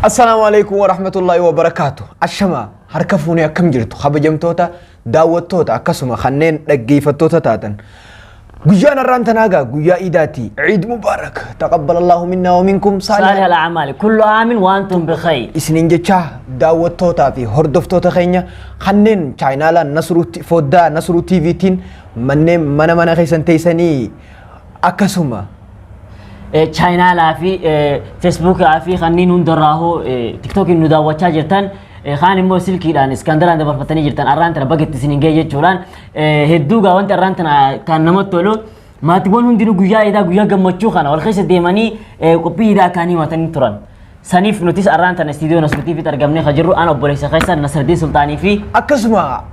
Assalaamu alaikum warahmatullahi wabarakaatu. Ashama harka fuunee akkam jirtu kabajamtoota daawwattoota akkasuma kanneen dhaggeeffattoota taatan. Guyyaan har'aan tanaa gaa guyyaa iidaati. Ciid Mubaarak. Taqabbalallahu minnaa wa minkum saalih saalih al-a'maal. Kullu aamin wa antum bi khayr. Isiniin jechaa daawwattootaa fi hordoftoota keenya kanneen chaayinaalaa Nasruu foddaa Nasruu TVtiin manneen mana mana keessan teessanii akkasuma Chaayinaalaa fi Feesbuukaa fi kanneen hundarraa hoo tiktookiin nu daawwachaa jirtan kaan immoo silkiidhaan iskandaraan dabarfatanii jirtan arraan tana baga itti isiniin ga'e jechuudhaan hedduu gaa wanti arraan tana kan namatti tolu maatiiwwan hundinuu guyyaa iidaa guyyaa gammachuu kana wal keessa deemanii qophii iidaa akkaan himatanii turan. Saniif nutis arraan tana istiidiyoo Nasruu TVtti argamnee kan jirru an obboleessa keessan Nasraddiin Sulxaanii fi Akkasuma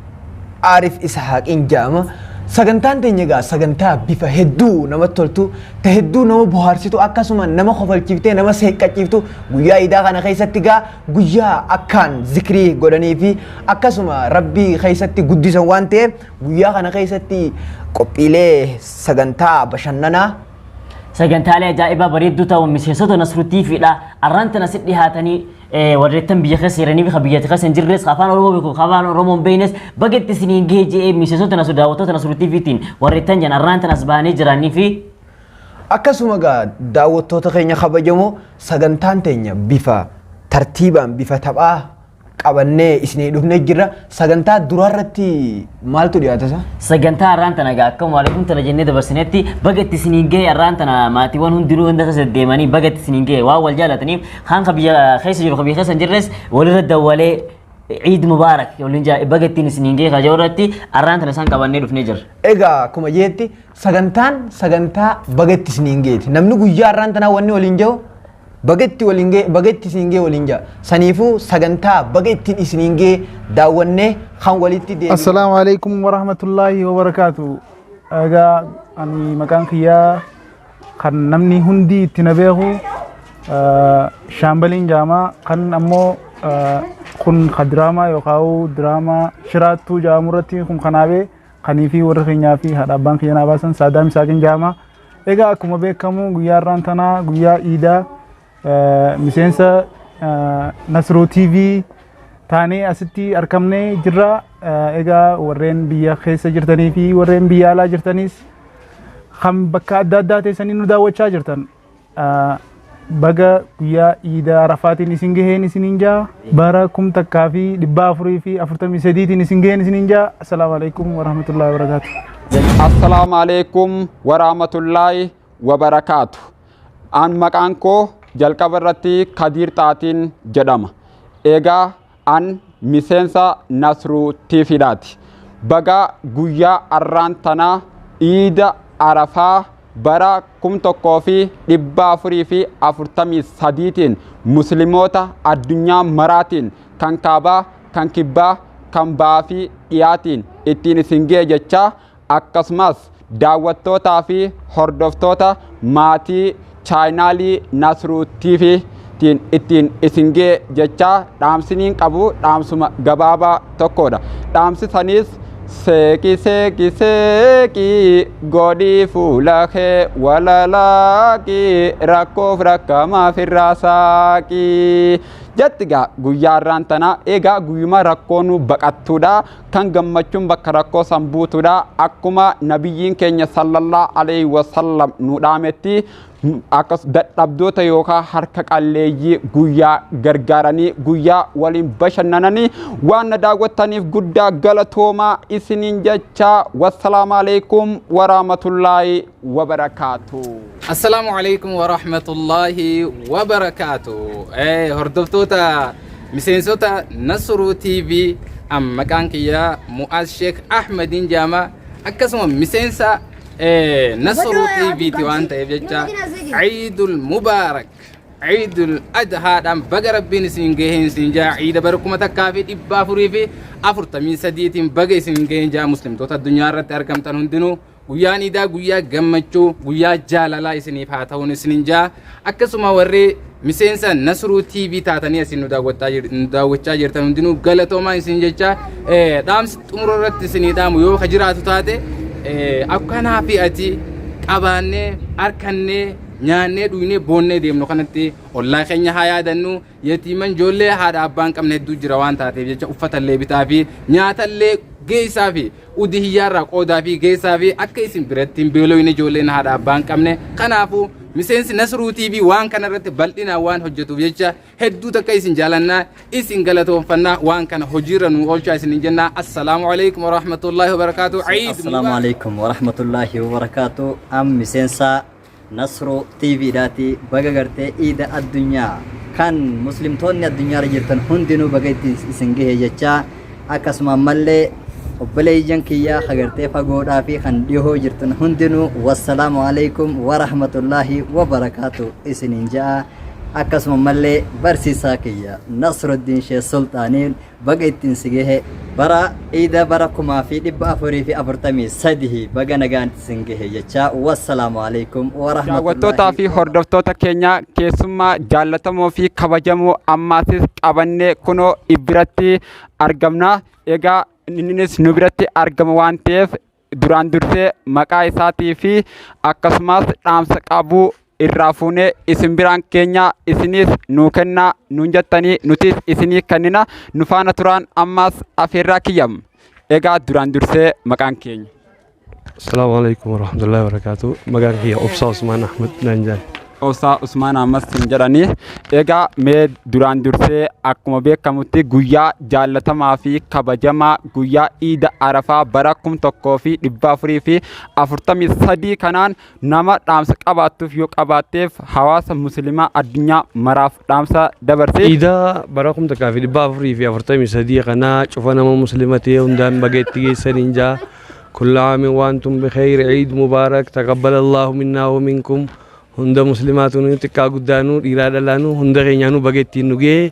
Aarif Isahaaqiin jedhama. Sagantaan teenya egaa sagantaa bifa hedduu namatti toltu, ta hedduu nama bohaarsitu akkasuma nama kofalchiiftee nama seeqqachiiftu guyyaa iidaa kana keessatti egaa guyyaa akkaan zikrii godhanii fi akkasuma rabbii keessatti guddisan waan ta'eef guyyaa kana keessatti qophiilee sagantaa bashannanaa Sagantaalee ajaa'ibaa bareedduu ta'uun miseensota Nasruu TV dha. Arraan tana si dhihaatanii warreettan biyya keessa jiranii fi kan biyya keessa hin jirres kan afaan Oromoo beeku kan afaan Oromoo hin beeknes baga itti isiniin gahe je'ee miseensota Nasruu daawwattoota Nasruu TVtiin warreettan jiran arraan tana as bahanii jiranii fi Akkasuma egaa daawwattoota keenya kabajamoo sagantaan teenya bifa tartiibaan bifa taphaa qabannee isinii dhufnee jirra. Sagantaa duraarratti maaltu dhiyaata isa? Sagantaa har'aan tana egaa akkuma waalaikum tana jennee dabarsinetti baga itti isiniin gahe har'aan tana maatiiwwan hundinuu hunda keessa deemanii baga itti isiniin gahe waan wal jaalataniif kaan ka biyya keessa jiru ka biyya keessa hin jirres walirra dawwalee Ciid Mubaarak waliin jaa baga ittiin isiniin gahe ka jedhu irratti har'aan tana isaan qabannee dhufnee jirra. Egaa akkuma jeetti sagantaan sagantaa baga itti isiniin gaheeti. Namni guyyaa har'aan tanaa wanni waliin jiru Baga itti waliin ga'e baga itti isiniin ga'e waliin ja'a. Saniifuu sagantaa baga ittiin isiniin ga'e daawwannee kan walitti deebinu. Assalaamu alaikum warahmatullaahi wabarakaatu. Egaa ani maqaan kiyyaa kan namni hundi itti na beeku shaambaliin jaamaa kan ammoo kun ka diraamaa yookaan diraamaa shiraattuu jaamu irratti kun kanaabee kanii fi warra keenyaa fi haadha abbaan kiyya naa baasan Saadaam Isaaqiin jaamaa. Egaa akkuma beekamu guyyaa har'aan tanaa guyyaa iidaa miseensa Nasruu TV taanee asitti argamnee jirra. Egaa warreen biyya keessa jirtanii fi warreen biyya alaa jirtanis kan bakka adda addaa teessanii nu daawwachaa jirtan baga guyyaa iidaa arafaatiin isin gaheen isiniin jaa bara 1443tiin isin gaheen isiniin jaa. Assalaamu alaikum warahmatullahi wabarakaatu. Assalaamu alaikum warahmatullaahi wabarakaatu. An maqaan koo jalqaba irratti Kadiir Xaatiin jedhama. Egaa an miseensa Nasruu TVdhaati. Baga guyyaa arraan tanaa Iida Arafaa bara 1443tiin Muslimoota addunyaa maraatiin kan kaabaa, kan kibbaa, kan ba'aa fi dhiyaatiin ittiin isin ga'e jechaa akkasumas daawwattootaa fi hordoftoota maatii chaayinaalii Nasruu TV tiin ittiin isin ga'e jechaa dhaamsiniin qabu dhaamsuma gabaabaa tokkodha. Dhaamsi saniis seeqi seeqi seeqi godhii fuula kee walalaaqi rakkoof rakkamaaf irraa saaqi jetti egaa guyyaa har'aan tanaa egaa guyyuma rakkoo nu baqattuudha. Kan gammachuun bakka rakkoo san buutuudha. Akkuma nabiyyiin keenya sallallahu alaihi wasallam nu dhaametti akkas dadhabdoota yookaan harka qalleeyyii guyyaa gargaaranii guyyaa waliin bashannananii waan na daawwattaniif guddaa galatoomaa isiniin jecha wassalaamu alaikum waraahmatullaahi wabarakaatu. Assalaamu alaikum warahmatullaahi wabarakaatu. Hordoftoota miseensota Nasruu TV an maqaan kiyya Mu'aaz Sheekh Ahmediin jaama akkasuma miseensa Nasruu TV ti waan ta'eef jecha Ciidul Mubaarak Ciidul Adhaadhaan baga rabbiin isin gaheen isin jaa ciida bara 1443tiin baga isin gaheen jaa muslimtoota addunyaa irratti argamtan hundinuu Guyyaan iidaa guyyaa gammachuu, guyyaa jaalalaa isiniif haa ta'uun isinin jaa. Akkasuma warri miseensa Nasruu TV taatanii asiin nu daawwachaa jirtan hundinuu galatoomaa isin jecha dhaamsi xumura irratti isinii dhaamu yoo ka jiraatu taate akkanaa fi ati qabaannee harkannee Nyaannee, dhugnee, boonnee deemnu kanatti ollaa keenya haa yaadannu. Yatiiman, ijoollee haadha abbaan hin qabne hedduu jira waan taateef jecha uffatallee bitaa fi nyaatallee geessaa fi udii hiyyaarraa qoodaa fi geessaa fi akka isin biratti hin beelooyne ijoolleen haadha abbaan hin qabne. Kanaafuu miseensi Nasruu TV waan kana irratti bal'inaan waan hojjetuuf jecha hedduu takka isin jaalannaa, isin galatoonfannaa. Waan kana hojiirra nu oolchaa isin jennaa. Assalaamu alaikum warahmatullaahi wabarakaatu. Ciid Assalaamu alaikum warahmatullaahi wabarakaatu. Am miseensa Nasruu TV dhaati. Baga gartee iida addunyaa kan muslimtoonni addunyaarra jirtan hundinuu baga ittiin isin gahe jechaa, akkasuma ammallee obboleeyyan kiyyaa agartee fagoodhaa fi kan dhihoo jirtan hundinuu wassalaamu alaikum warahmatullaahi wabarakaatu isiniin ja'a. Akkasuma ammallee barsiisaa kiyya Nasruddiin Sheekh Sulxaaniin baga ittiin si gahe, bara iida bara 1443 baga nagaan isin gahe jechaa, wassalaamu alaikum Daawwattootaa fi warahmatullaahi. Hordoftoota keenya, keessummaa jaallatamoo fi kabajamoo ammaasis qabannee kunoo biratti argamna. Egaa innis nu biratti argama waan ta'eef duraan dursee maqaa isaatii fi akkasumas dhaamsa qabu irraa fuunee isin biraan keenya, isinis nuu kennaa nuun jettanii nutis isinii kennina. Nu faana turaan ammas afeerraa kiyyam. Egaa duraan dursee maqaan keenya. Assalamu alaikum warahmatullahi wabarakatuh. Maqaan kiyya Obsaa Usmaan Ahmad naan jedhan. Obsaa Usmaan Ahmad sin jedhanii. Egaa mee duraan dursee akkuma beekamutti guyyaa jaallatamaa fi kabajamaa guyyaa Iida Arafaa bara 1443 kanaan nama dhaamsa qabaattuuf yoo qabaatteef hawaasa musliimaa addunyaa maraaf dhaamsa dabarsi. Iidaa bara 1443 kanaa cufa nama muslima ta'e hundaan baga itti geessaniin jaa. كل عام وأنتم بخير، عيد مبارك، تقبل الله منا ومنكم. Hunda muslimaatu xiqqaa guddaanuu, dhiiraa dhalaanuu, hunda keenyaanuu baga ittiin nu ga'e.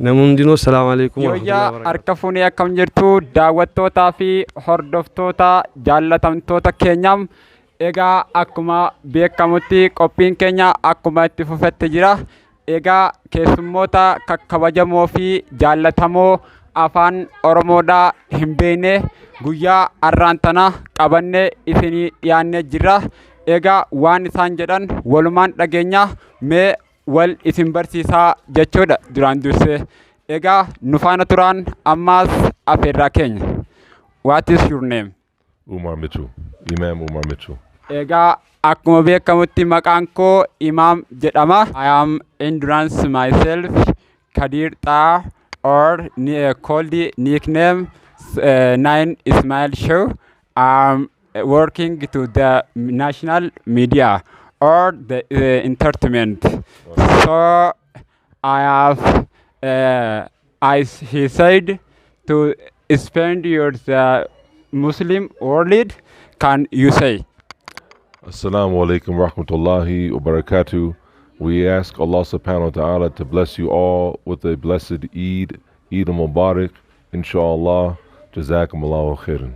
Nama hundinuu assalaamu alaikum Yooyyaa. Warahmatullahi wabarakatuh. Harka fuunee, akkam jirtu daawwattootaa fi hordoftoota jaallatamtoota keenyaam? Egaa akkuma beekamutti qophiin keenya akkuma itti fufetti jira. Egaa keessummoota kakkabajamoo fi jaallatamoo afaan Oromoodhaa hin beekne guyyaa har'aan tana qabannee isinii dhiyaannee jirra. Egaa waan isaan jedhan walumaan dhageenya, mee wal isin barsiisaa jechuudha duraan dursee. Egaa nu faana turaan ammaas afeerraa keenya. What is your name? Umar Mitchell, Imam Umar Mitchell. Egaa akkuma beekamutti maqaan koo Imaam jedhama. I am endurance myself Kadir Xaa or called nickname Nine Ismail Show. I'm working to the national media or the entertainment. So I have he said to spend your the Muslim world, can you say? Assalamu alaikum rahmatullahi wa barakatuh. We ask Allah subhanahu wa ta'ala to bless you all with a blessed Eid, Eid al-Mubarak, inshallah. Jazakum Allahu khairan.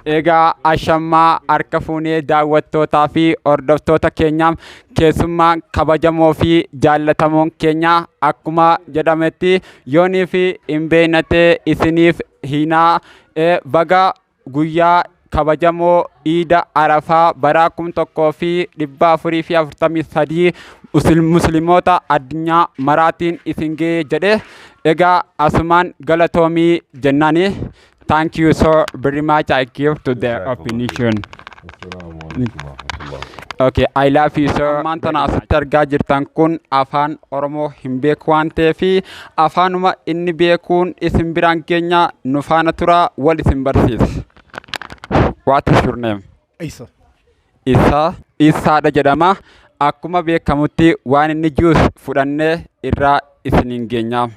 Egaa ashammaa, harka fuunee daawwattootaa fi hordoftoota keenyaa, keessummaa kabajamoo fi jaallatamoon keenya akkuma jedhametti yoonii fi hin beeknatee isiniif hinaa, baga guyyaa kabajamoo Iida Arafaa bara 1443 musliimoota addunyaa maraatiin isin ga'e jedhe. Egaa asumaan galatoomii jennaani. Thank you so very much. I give to the opinion. Assalamu alaikum wa rahmatullah. Okay, I love you, sir. Ammaan tana asitti argaa jirtan kun afaan Oromoo hin beeku waan ta'eef afaanuma inni beekuun isin biraan keenya nu faana tura, wal isin barsiisa. What is your name? Isa. Isa Isaadha jedhama. Akkuma beekamutti waan inni jius fudhannee irraa isiniin geenya.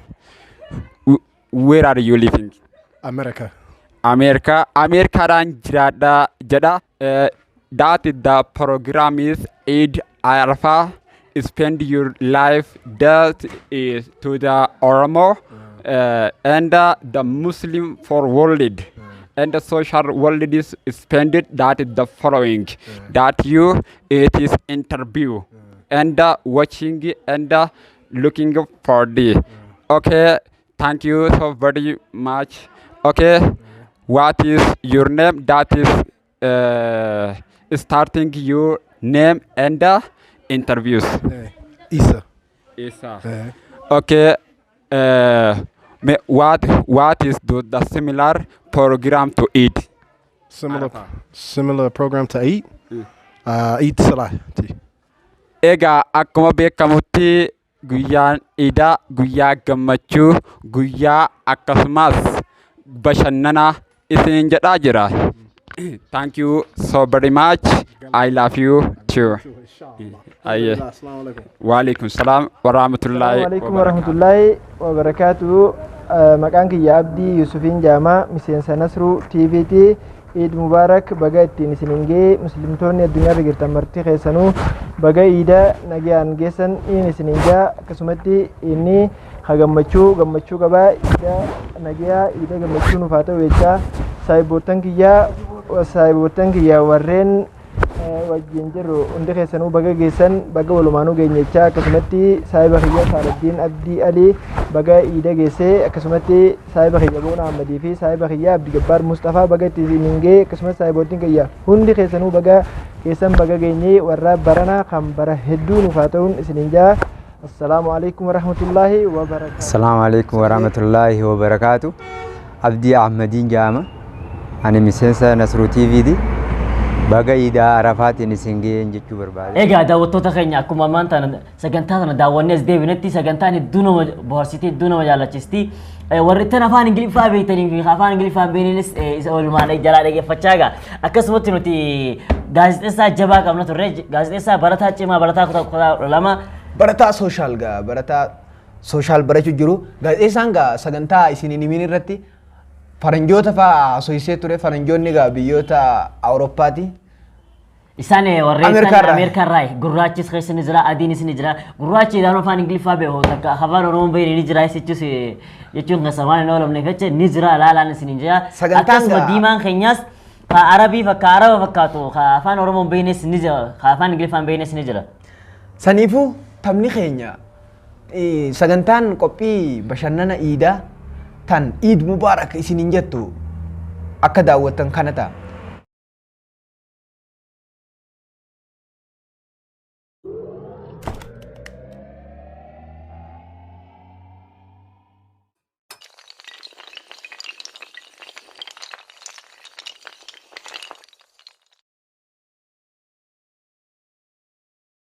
Where are you living? America. Ameerikaa, Ameerikaadhaan jiraadha jedha. That is the program is Eid Arafah. Spend your life, that is to the Oromo and the Muslim for world and the social world is spend it, that is the following that you it is interview and watching and looking for the okay. Thank you so very much. Okay, what is your name? That is starting your name and interviews? Isa. Isa. Okay. What is the similar program to Eid? Similar program to Eid. Eid Salah. Egaa akkuma beekamutti guyyaan Iidaa guyyaa gammachuu, guyyaa akkasumas bashannanaa isiniin jedhaa jira. Thank you so very much. I love you too. Aye. Waalaikum salaam wa rahmatullahi Alaikum warahmatullahi wabarakatuh. Maqaan kiyya Abdii Yusufiin Jaamaa, miseensa Nasruu TVT. Eid Mubaarak, baga ittiin isinin ga'e. Muslimtoonni addunyaarra jirtan marti keessanuu baga iida nagayaan geessan in isinin jaa. Akkasumatti inni ha gammachuu gammachuu qabaa, iida nagayaa, iida gammachuu nuuf haa ta'u jechaa, saahiboottan kiyyaa warreen wajjin jirru hundi keessanuu baga geessan, baga walumaanuu geenye jechaa, akkasumatti saahiba kiyya Saaladdiin Abdii Alii baga iida geessee, akkasumatti saahiba kiyya Boona Ahmadii fi saahiba kiyya Abdi Gabbaar Mustafaa baga itti isiniin ga'e, akkasumas saahiboottiin kiyya hundi keessanuu baga keessan, baga geenye. Warra baranaa kan bara hedduu nuuf haa ta'uun isiniin jaa. Assalaamu alaikum warahmatullaahi wabarakaatu. Assalamu alaikum warahmatullahi wabarakatuh. Abdii Ahmadiin jedhama. Ani miseensa Nasruu TVti. Baga Iidaa Arafaatiin isin ga'een jechuu barbaade. Egaa daawwattoota keenya, akkuma ammaan tana sagantaa kana daawwannee as deebinetti, sagantaan hedduu nama bohaarsiti, hedduu nama jaalachisti. Warri tan afaan Ingiliffaa beektanii fi afaan Ingiliffaa hin beeknes isa oolmaan jalaa dhaggeeffachaa egaa. Akkasumatti nuti gaazexeessaa jabaa qabna turre, gaazexeessaa barataa cimaa, barataa kutaa 12. Barataa social gaa, barataa social barachuu jiru. Gaazexeessaan gaa sagantaa isiniin himin irratti faranjoota fa'aa haasofsiisee ture. Faranjoonni gaa biyyoota Awurooppaati. Isaan warreen Ameerikaa irraa. Ameerikaa irraa. Gurraachis keessa ni jira, adiinis ni jira. Gurraachi idaan afaan Ingiliffaa beeku takka afaan Oromoo beekni ni jira jechuus jechuun keessa waan hin oolamneef jecha ni jira, laalaan isin jira. Sagantaan Akkasuma diimaan keenyaas ka Arabii fakka Araba fakkaatu ka afaan Oromoo beeknes ni jira, ka afaan Ingiliffaa beeknes ni jira. Saniifuu taphni keenya sagantaan qophii bashannana iidaa tan Iid Mubaarak isiniin jettu akka daawwattan kana ta'a.